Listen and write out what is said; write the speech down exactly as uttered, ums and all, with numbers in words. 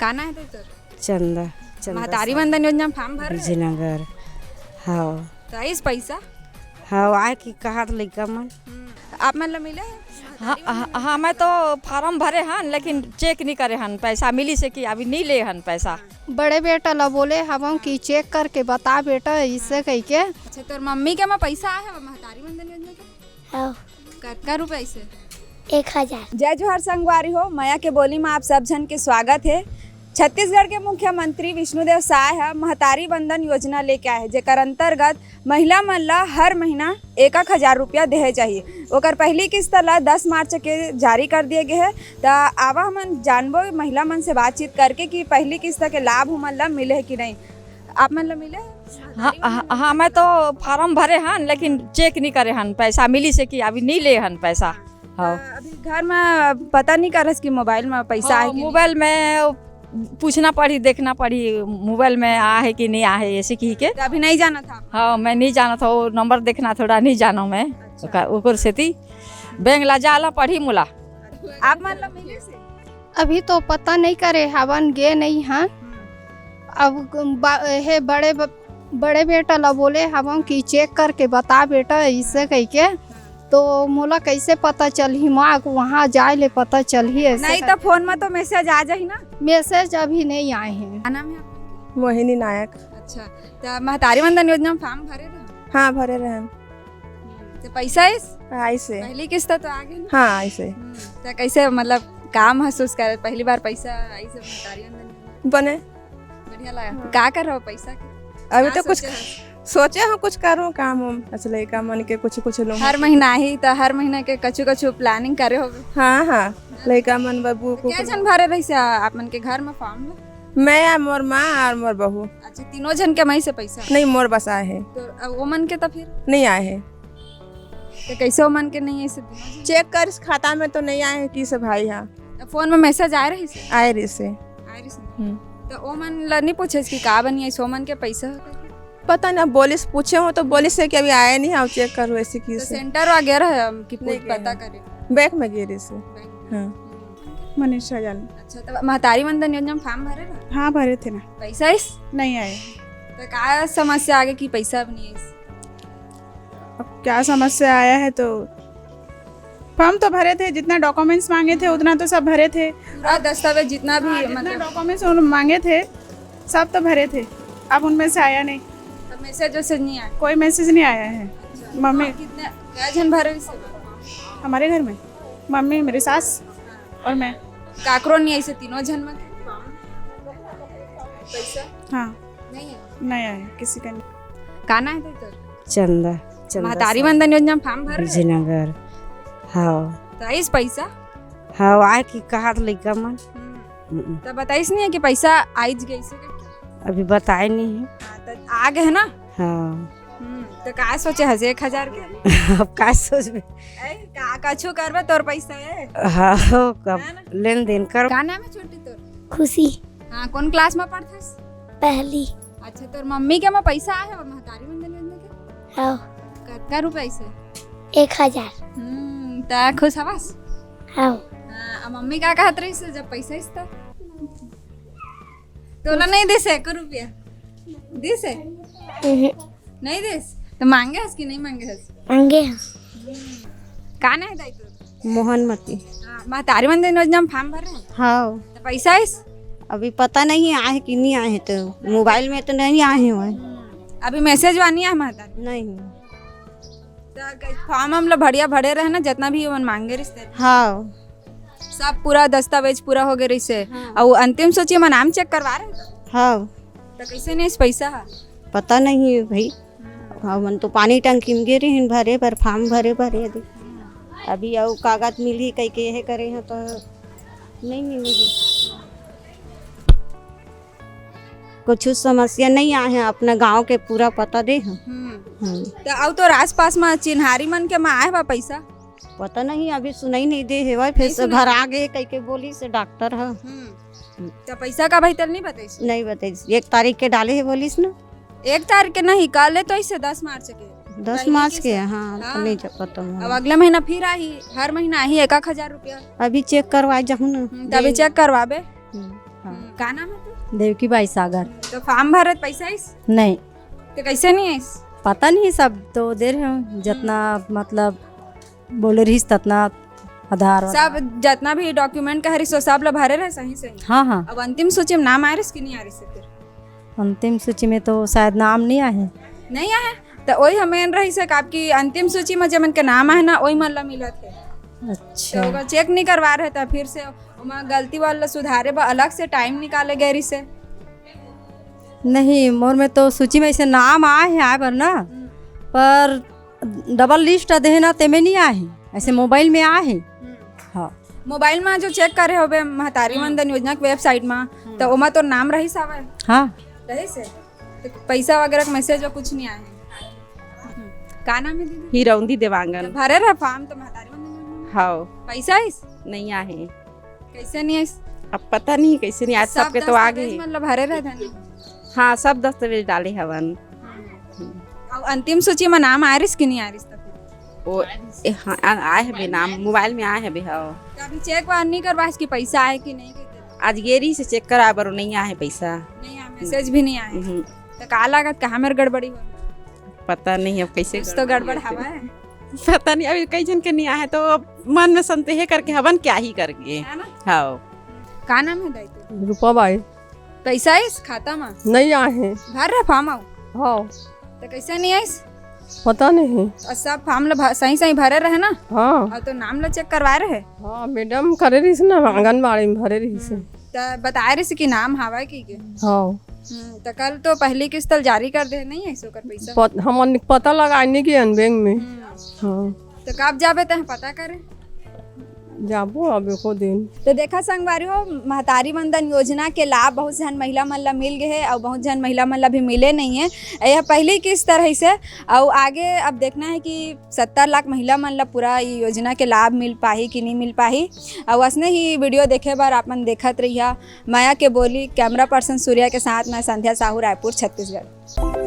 का नाम हे तोर? चंदा। चंदा महतारी साहू। वंदन योजना फॉर्म भर रहे? विजयनगर। हाँ। तो आइस पैसा? हाँ, आए कि कहा तो लइका मन। हम्म। आप मन ला मिले हे? हाँ, हाँ, हाँ, मैं तो फार्म भरे हन, लेकिन चेक नहीं करे हन, पैसा मिलिस हे कि अभी नहीं ले हन पैसा। बड़े बेटा ला बोले हवं कि चेक करके बता बेटा, इसे कह के। अच्छा, तोर मम्मी के म पैसा आए हे महतारी वंदन योजना के? हाँ। कतका रुपया से? एक हजार। जय जोहार संगवारी हो, मया के बोली में आप सब झन के स्वागत हे। छत्तीसगढ़ के मुख्यमंत्री विष्णुदेव साय ह महतारी वंदन योजना लेके आए हे, जेकर अंतर्गत महिला मन ल हर महीना एक एक हजार रुपया देहे जाही। ओकर पहली किस्त ल दस मार्च के जारी कर दिए गए हे। त आवा हमन जानबो महिला मन से बातचीत करके कि पहली किस्त के लाभ हमन ल मिले हे कि नहीं। आप मन ल मिले हे? हाँ, हाँ, हाँ, मैं तो फार्म भरे हन, लेकिन चेक नहीं करे हन, पैसा मिलिस हे कि अभी नहीं ले हन पैसा। हाँ। अभी घर में पता नहीं करस कि मोबाइल में पैसा हाँ, आए कि नहीं? मोबाइल में पूछना पड़ी, देखना पड़ी, मोबाइल में आ हे कि नहीं आ हे, ऐसे कह के। तो अभी नहीं जाना था? हाँ, मैं नहीं जाना था, वो नंबर देखना थोड़ा नहीं जाना मैं। अच्छा। ओकर, ओकर सेती बैंक ला जाला पड़ी मोला। आप मन ला मिलिस हे? अभी तो पता नहीं करे हवन, गे नहीं हन। अब बा-, हे बड़े ब-, बड़े बेटा ला बोले हवं कि चेक करके बता बेटा, इसे कह के। तो मोला कैसे पता चलही माँ, वहाँ जाए ले पता चलही ऐसे नहीं तो करके। फोन में तो मैसेज आ जाही ना। मैसेज अभी नहीं आए हे। का नाम हे आपका? मोहिनी नायक। अच्छा, तो महतारी वंदन योजना में फार्म भरे रहे? हाँ, भरे रहे। तो पैसा आइस? आइस हे। पहली किस्त तो आ गए ना? हाँ, आइस हे। हम्म, तो कैसे, मतलब, का महसूस करे पहली बार पैसा आइस हे महतारी वंदन योजना? बने। बढ़िया लगा। हाँ। का कर रहो पैसा के? अभी का तो कुछ सोचे हस? सोचे हो कुछ करो काम उम, अच्छा लइका मन के कुछ कुछ लो। हर महीना ही तो हर महीना के कछु कछु प्लानिंग करे होबे। हाँ, हाँ, लइका मन बर बुक तो क्या उक झन भरे रहिस हे आप मन के घर में फॉर्म ला? मैं आ मोर माँ और मोर बहू। अच्छा, तीनों झन के मई से पैसा? नहीं, मोर बस आए हे। तो अब वो मन के तो फिर? नहीं आए हे। तो कैसे वो मन के नहीं आइस हे तीनों झन? चेक करिस खाता में तो नहीं आए हे किस भाई हा। तो फोन में मैसेज आए रहिस हे? आए रहिस हे। आए रहिस हे। हम्म। तो वो मन ला नहीं पूछे कि का बनी आइस, वो मन के पैसा होता? पता नहीं, बोलिस, पूछे हो तो बोलिस हे कि अभी आए नहीं, आओ चेक करो, ऐसे तो किस। सेंटर वगैरह है कि नहीं गए पता हैं। करे? बैंक में गे रहिस हे। बैंक में। हाँ। मनीषा जाल। अच्छा, तो महतारी वंदन योजना में फॉर्म भरे ना? हाँ, भरे थे ना। पैसा आइस? नहीं आए। तो का समस्या आगे कि पैसा भी नहीं आइस? अब क्या समस्या आया है तो फॉर्म तो भरे थे, जितना डॉक्यूमेंट्स मांगे थे उतना तो सब भरे थे। पूरा दस्तावेज जितना भी, हाँ, जितना मतलब डॉक्यूमेंट्स उन मांगे थे सब तो भरे थे, अब उनमें से आया नहीं। तो मैसेज वैसेज नहीं आया? कोई मैसेज नहीं आया है। अच्छा, मम्मी तो कितने, कै झन भरे इसे? हमारे घर में मम्मी, मेरी सास और मैं। काकरो नहीं आइस हे तीनों झन में? पैसा? हाँ। नहीं है? नहीं आया किसी का नहीं। का नाम हे तोर? चंदा। चंदा महतारी साहू। वंदन योजना में फॉर्म भर रहे? विजयनगर। हाँ। तो आइस पैसा? हाँ, आए कि कहा तो लइका मन। हम्म। हम्म। तो बताइस नहीं है कि पैसा आइज गइस हे? अभी बताए नहीं है। हाँ, तो आ गए हे ना? हाँ। हम्म, तो का सोचे हस एक हजार के? अब का सोचबे? ए, का कछु करबे, तोर पैसा हे। हाँ, हो, कब है ना? लेन देन कर। का नाम हे छोटी तोर? खुशी। हाँ, कौन क्लास में पढ़थस? पहली। अच्छा, तोर मम्मी के में पैसा आए हे महतारी वंदन योजना के? हाँ। कतका रुपया से? एक हजार। हम्म, त खुश हवस? हाँ। हाँ, अब मम्मी का कहत रहिस जब पैसा आइस त? तोला नहीं दिस एको रुपया? दिस? हम्म। नहीं दिस? त मांगे हस कि नहीं मांगे हस? मांगे हस। का नाम हे दाई तोर? मोहनमती। हाँ, महतारी वंदन योजना में फॉर्म भरे हस? हाँ। त पैसा आइस? अभी पता नहीं आए कि नहीं आए, तो मोबाइल में तो नहीं आए हुए। अभी मैसेज वा नहीं आए महतारी? नहीं। त फॉर्म हम लोग बढ़िया भरे रहे ना, जितना भी ओमन मांगे रहिस ते। हाँ। सब पूरा दस्तावेज पूरा हो गए रहिस हे। हाँ। अउ अंतिम सूची में नाम चेक करवा रहे तो? हाँ। त कैसे नहीं आइस पैसा हा? पता नहीं है भाई। हाँ, मन तो पानी टंकी में गे रहिन भरे बर, फॉर्म भरे बर, ये दे। अभी अउ कागज मिली कह के ये करे हैं तो नहीं मिली। कुछ समस्या नहीं आए हैं, अपना गांव के पूरा पता दे हैं। हम्म। हम्म। त अउ तोर आसपास में चिन्हारी मन के में आए बा पैसा? पता नहीं, अभी सुनाई नहीं दे हेवय, फिर नहीं से सुनाई। भरा गे कह के बोलिस डॉक्टर ह। हम्म। त पैसा का भाई तल नहीं बताइस? नहीं बताइस, एक तारीख के डाले हे बोलिस ना। एक तारीख के नहीं, काले तो इसे दस मार्च के। दस पहली मार्च के, किस्त। हाँ, तो हाँ। नहीं जब पता हुआ। अब अगले महीना फिर आही, हर महीना आही एक एक हजार रुपया। अभी चेक करवाए जाहूँ ना। हम्म, त अभी दे। चेक करवाबे। हम्म। हाँ। का नाम हे तोर? देवकी बाई सागर। तो form भरे त पैसा आइस? नहीं। तो कैसे नहीं आइस? पता नहीं, सब तो दे रहे हो, जितना मतलब बोले रहिस ततना आधार वाला। सब जितना भी document कहे रहिस, वो सब ला भरे रहे सही सही? हाँ, हाँ। अब अंतिम सूची में नाम आए रहिस कि नहीं आए रहिस फिर? अंतिम सूची में तो शायद नाम नहीं आए हे। नहीं आए हे? तो वही हमें रहिस हे, आपकी अंतिम सूची में जेमन के नाम आए हे ना, वही मन ला मिलत हे। अच्छा। तो ओकर check नहीं करवा रहे, तो फिर से ओमा गलती वाला सुधारे बर अलग से time निकाले गए रहिस हे। नहीं, मोर में तो सूची में ऐसे नाम आए हे आए बर ना, हम्म। पर double list दे हे ना, तेमे नहीं आए हे, ऐसे mobile में आए हे। हम्म। हाँ। Mobile में जो check करे होबे महतारी हम्म। वंदन योजना के website में, हम्म। तो ओमा तो नाम रहिस हवय। हाँ। रहिस हे? तो पैसा वगैरह के message वा कुछ नहीं आए हे? हम्म। का नाम हे दीदी? हिरौंदी देवांगन। तो भरे रहे form तो महतारी वंदन योजना में? हाँ। पैसा आइस? नहीं आए हे। कैसे नहीं आइस? अब पता नहीं कैसे नहीं आइस, सब सबके तो आ दस्तावेज गए। मतलब भरे रहे थे ना? हाँ, सब दस्तावेज डाले हवन। हम्म। अब अंतिम सूची में नाम आए रहिस कि नहीं आए रहिस तब? वो, ए, हाँ, आ, आए हवे नाम, mobile में आए हवे, हाँ। तो अभी check वार नहीं करवाइस कि पैसा आए कि नहीं? आज गे रहिस हे check कराए बर, नहीं आए हे पैसा। नहीं आए, message भी नहीं आए। हम्म। तो का लागत, कहाँ मेर गड़बड़ी हो? पता नहीं अब कैसे कुछ तो गड़बड़ी गड़बड़ होथे। हवय। पता नहीं, अभी कई झन के नहीं आए हे, तो अब मन में संदेह करके हवन, क्या ही करके। है ना? हाँ। का नाम हे दाई तोर? रूपा बाई। पैसा आइस खाता में? नहीं आए हे। भर रहे form अउ? हाँ। तो कैसे नहीं आइस? पता नहीं। और सब form ला भ-, सही सही भरे रहे ना? हाँ। और तो नाम ला check करवाए रहे? हाँ, madam करे रहिस ना, आंगनबाड़ी में भरे रहिस। हम्म। तो बताए रहिस कि नाम हवय कि के? हाँ। हम्म, तो कल तो पहली किस्त ल जारी कर दे, नहीं आइस ओकर पैसा? पत-, हमन पता लगाए नहीं गए बैंक में। हम्म। हाँ। तो कब जाबे तह पता करे? जाबो अब एको दिन। तो देखा संगवारी हो, महतारी वंदन योजना के लाभ बहुत झन महिला मन ला मिल गए हे और बहुत झन महिला मन ला भी मिले नहीं है। यह पहली किस्त रहिस हे और आगे अब देखना है कि सत्तर लाख महिला मन ला पूरा ये योजना के लाभ मिल पाही कि नहीं मिल पाही। और असने ही video देखे बर आप मन देखत रहिया मया के बोली। Camera person सूर्या के साथ मैं संध्या साहू, रायपुर, छत्तीसगढ़।